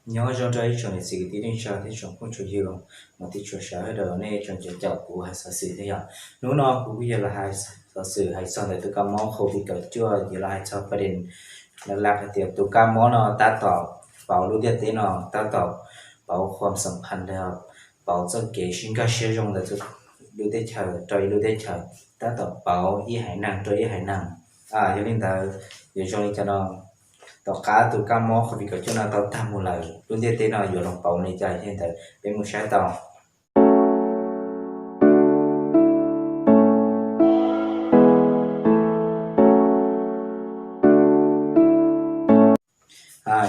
Nyob zoo rau ib tsoom niam txiv kwv tij neej tsa thiab tsoom phooj tsoom ywg, mus tib tsuas sawv daws nej tsoom caum kuv hais xov xwm thiab yom. Hnub no kuv kuj yog los hais xov xwm hais txog ntawm tus kab mob covid kaum cuaj, yuav los hais txog pab dees laj laj hais tias tus kab mob no tab tom pauv lub ntiaj teb no, tab tom pauv khuam xam phas, pauv txoj kev sib nkag siab zoo ntawm lub teb chaws rau ib lub teb chaws, tab tom pauv ib haiv neeg rau ib haiv neeg. Yog li ntawd, yuav zoo li cas no, tom qab tus kab mob covid kaum cuaj no tau tag mus lawm, lub ntiaj teb no yuav los pauv li cas, yog li ntawd peb mus saib tau.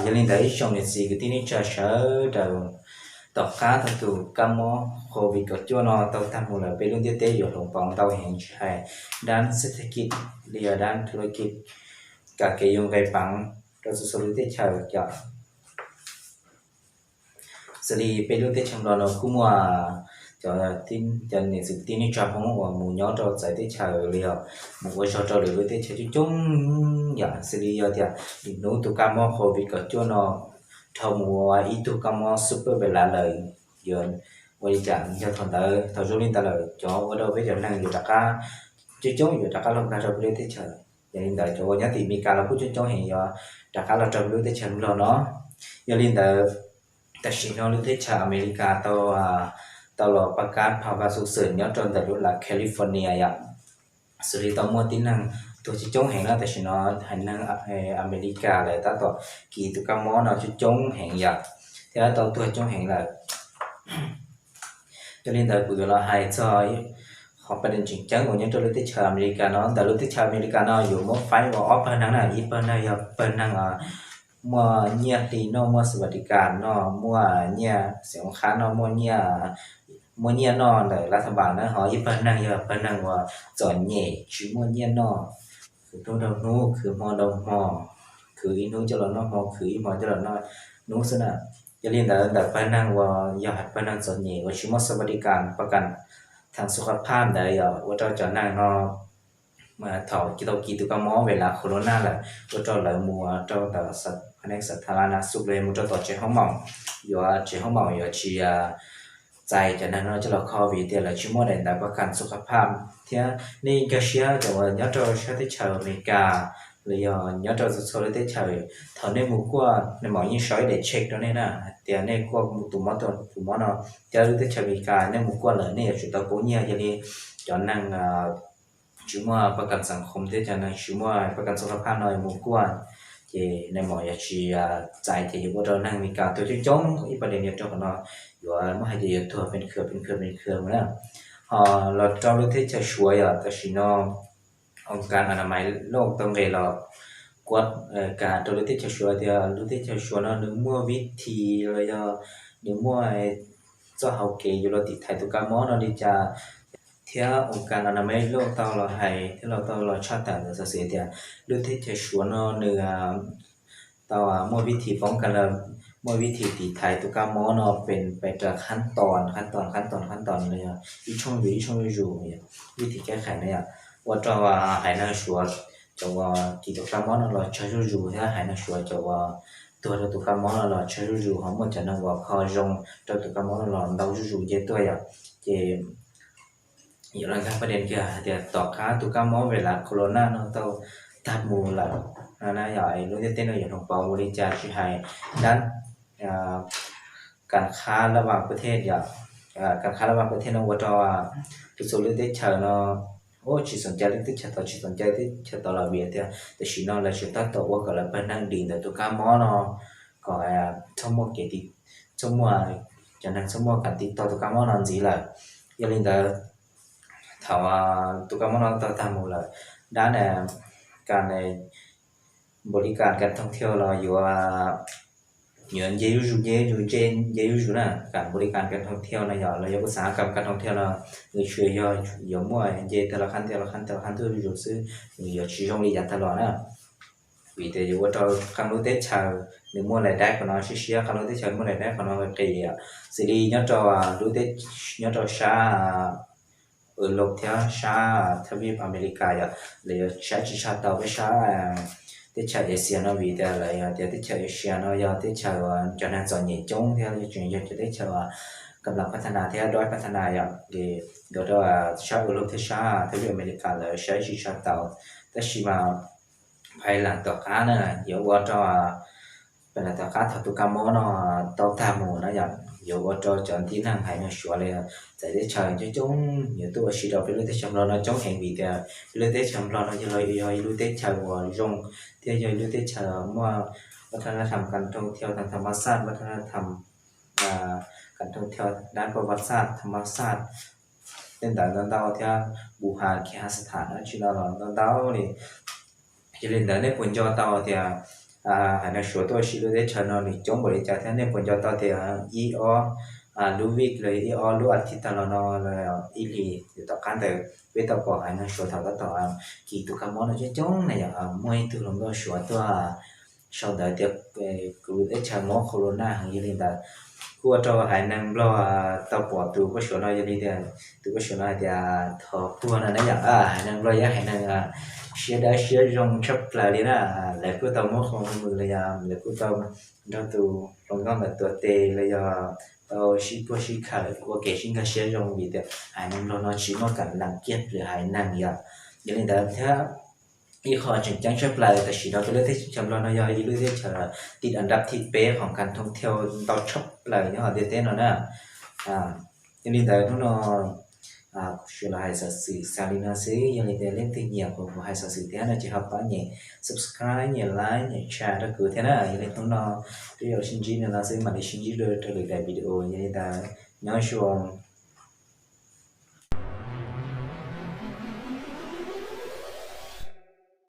Yog li ntawd ib tsoom niam txiv kwv tij neej tsa sawv daws, tom qab thaum tus kab mob covid kaum cuaj no tau tag mus lawm, peb lub ntiaj teb yuav hloov pauv ntau heev, tsis hais dab xeb thab kis li yog dab thu laj kis, kam kev yuav nqis peev rau txhua txhua lub teb chaws yom. Xws li peb lub teb chaws Nplog no kuj muaj cov niam txiv kwv tij neej tsa Hmoob uas mus nyob rau txawv teb chaws li os, mus ua zog rau lwm lub teb chaws coob coob yom. Xws li yog tias hnub tus kab mob covid kaum cuaj no dhau mus ua ib tug kab mob super virus lawm, yuav ua li cas? Yog thaum ntawd, thaum zoo li ntawd lawm, cov ua rau peb cov neeg yuav rov qab, coob coob yuav rov qab los nkag rau peb lub teb chaws. Yog li ntawd cov uas nyob tim Amelikas los kuj coob coob heev yuav rov qab los rau peb lub teb chaws Nplog no. Yog li ntawd, tam sim no lub teb chaws Amelikas tau, tau los pab kab pha va xu xwm nyob rau ntawm lub lav California yom. Xws li tau muaj tib neeg tuag coob coob heev na, tam sim no haiv neeg Amelikas lawv tab tom kis tus kab mob no coob coob heev yom, thiab tau tuag coob heev lawm. Yog li ntawd kuv yuav los hais txog qhov pab dees tseem ceeb uas nyob rau lub teb chaws Amelikas no. Ntawm lub teb chaws Amelikas no yuav muab faib ua ob pawg neeg na, ib pawg neeg yog pawg neeg muaj nyiaj hli noj, muaj xu va di kas noj, muaj nyiaj xeem ua qhab noj, muaj nyiaj noj ntawm lav thas npas na, ho ib pawg neeg yog pawg neeg uas txom nyem tsis muaj nyiaj noj, khwv hnub dhau hnub, khwv hmo dhau hmo, khwv ib hnub coj los noj hmo, khwv ib hmo coj los noj hnub xwb na. Yog li ntawd ntawm pawg neeg uas yog hais pawg neeg txom nyem uas tsis muaj xu va di kas, pa kas thas xu kha phaj ntawd yog ua rau cov neeg no thaum tau kis tus kab mob ve las khos los nag lawm, ua rau lawv mus rau ntawm pha neej xav tha la na xu los mus rau tom tsev hoob moos, yuav tsev hoob moos yuav tsis txais cov neeg no coj los kho vim tias lawv tsis muaj daim ntawv pa kas xu kha phaj. Thiab nej nkag siab cov uas nyob rau sab teb chaws Amelikas los yog nyob rau txhua txhua lub teb chaws, thaum nej mus kuaj nej mam yeej sau ib daim check rau nej na, hais tias nej kuaj tus mob, tus mob no, thiab lub teb chaws Amelikas nej mus kuaj lawm nej yuav tsum tau pub nyiaj. Yog li cov neeg tsis muaj pa kas xas khos thiab cov neeg tsis muaj pa kas xu kha phaj no mus kuaj, ces nej mam yuav tsis txais, ces yuav ua rau neeg Amelikas tuag coob coob, ib pab dees nyob rau qhov no yuav muab hais tias yuav tuag pes khwm pes khwm pes khwm mus na. Ho los rau lub teb chaws Suav yom, tam sim no oo kas a na mais loj tau nqes los kuaj kam rau lub teb chaws Suav tias lub teb chaws Suav no nws muaj vib thib los yog nws muaj txoj hau kev yuav los tiv thaiv tus kab mob no li cas. Thiab oo kas a na mais loj tau los hais thiab los tau los tshaj tawm ntawm xov xwm tias lub teb chaws Suav no nws tau muaj vib thib poob kas los muaj vib thib tiv thaiv tus kab mob no pes pes raws khab toos khab toos khab toos khab toos los yog ib tshooj zuj zus ib tshooj zuj zus, vib thib kev qhais no yom, ua rau haiv neeg Suav cov uas kis tus kab mob no los tsawg zuj zus thiab haiv neeg Suav cov uas tuag rau tus kab mob no los tsawg zuj zus, ho muaj cov neeg uas kho zoo rau tus kab mob no los ntau zuj zus nce tuaj yom. Ces yuav los nkag pab dees kiag hais tias tom qab tus kab mob ve las khos los nag no tau tag mus lawm no na yom, lub ntiaj teb no yuav hloov pauv ua li cas, tsis hais dab kas khab laj vas pab thej yom, kas khab laj vas pab thej no ua rau txhua txhua lub teb chaws no tsis xoom cai lub teb chaws tod tsis xoom cai teb chaws tod los vim tias tam sim no lawv tseem tab tom ua kom lawv pawg neeg dim ntawm tus kab mob no kom txhob muaj kev, txhob muaj, cov neeg txhob muaj kam tiv toj tus kab mob no ntxiv lawm. Yog li ntawd thaum tus kab mob no tau tag mus lawm, dab kas npaum li kas kas thoo thiau los yuav, yuav nce zuj zus nce zuj zus nce zuj zus na, kas npaum li kas kas thoo thiau no yom, los yog kuv xav kas kas thoo thiau no nws tsuas yog yuav muaj nce tag los qab ntawd los qab ntawd los qab ntawd zuj zus xwb, nws yuav tsis zoo li yav tag los na. Vim tias yuav ua rau qee lub teb chaws nws muaj lais dab qhov no siab siab, qee lub teb chaws muaj lais dab qhov no qis. Xws li nyob rau lub teb, nyob rau sab Europe thiab sab thaj vib Amelikas yom, los yog sab tsis tshaj tau peb sab teb chaws Asia no vim tias lawv tias teb chaws Asia no yog teb chaws uas cov neeg txom nyem coob thiab tseem yog cov teb chaws uas kam las pab tha nas thiab dob pab tha nas yom. Ces nkawd rau sab Europe thiab sab thoob lwm America lawv saib tsis tshua tau, tab sis mas phais lam tom qab na yuav ua rau, phais lam tom qab thaum tus kab mob no tau tag mus na yom, yuav ua rau cov tib neeg haiv neeg Suav los txawv teb chaws coob coob yuav tuaj ua si rau peb lub teb chaws Nplog no coob heev vim tias peb lub teb chaws Nplog no yog los yog ib lub teb chaws uas zoo thiab yog ib lub teb chaws muaj vaj thab nab tham kas thooj thiau tham mas xaj, vaj thab nab tham kas thooj thiau dab paj vaj xaj tham mas xaj tej ntawd ntau ntau thiab npu has khi has xas tham dab tsi no los ntau ntau li. Yog li ntawd nej puas nco tau tias haiv neeg Suav tuaj ua si lub teb chaws no nws coob npaum li cas thiab nej puas nco tau tias ib ob lub vij los yog ib ob lub as thiv tag los no los ib hlis tom qab ntawd peb tau pom haiv neeg Suav thaum tab tom kis tus kab mob no coob coob na yom, muaj ib tug hluas nkauj Suav tuaj sau ntawv tias kuv teb chaws mob corona heev. Yog li ntawd kuj ua rau haiv neeg Nplog tau pom tus nkauj Suav no, yog li tias tus nkauj Suav no hais tias thov puag no na yom, haiv neeg Nplog yog haiv neeg siab dawb siab zoo tshaj plaws li na. Lawv kuj tau muab qhov mus los yog lawv kuj tau nrog tus hluas nkauj ntawd tuav tes los yog tau sib puag sib khawm ua kev sib nkag siab zoo vim tias haiv neeg Nplog no tsis muaj kam lees kiag lwm haiv neeg yom. Yog li ntawd thiab ib qho tseem ceeb tshaj plaws tam sim no peb lub teb chaws Nplog no yog ib lub teb chaws tiv a dab thib peb qhov kas thooj thiau ntau tshaj plaws nyob hauv ntiaj teb no na. Yog li ntawd hnub no kuv tsuas los hais xov xwm xaus li no xwb. Yog li tias leej twg nyiam kuv hais xov xwm thiab no ces ho pab nyem subscribe, nyem like, nyem share rau kuv thiab na. Yog li hnub no peb yuav sib ntsib li no xwb, mam li sib ntsib dua rau lwm daim video. Yog li ntawd nyob zoo.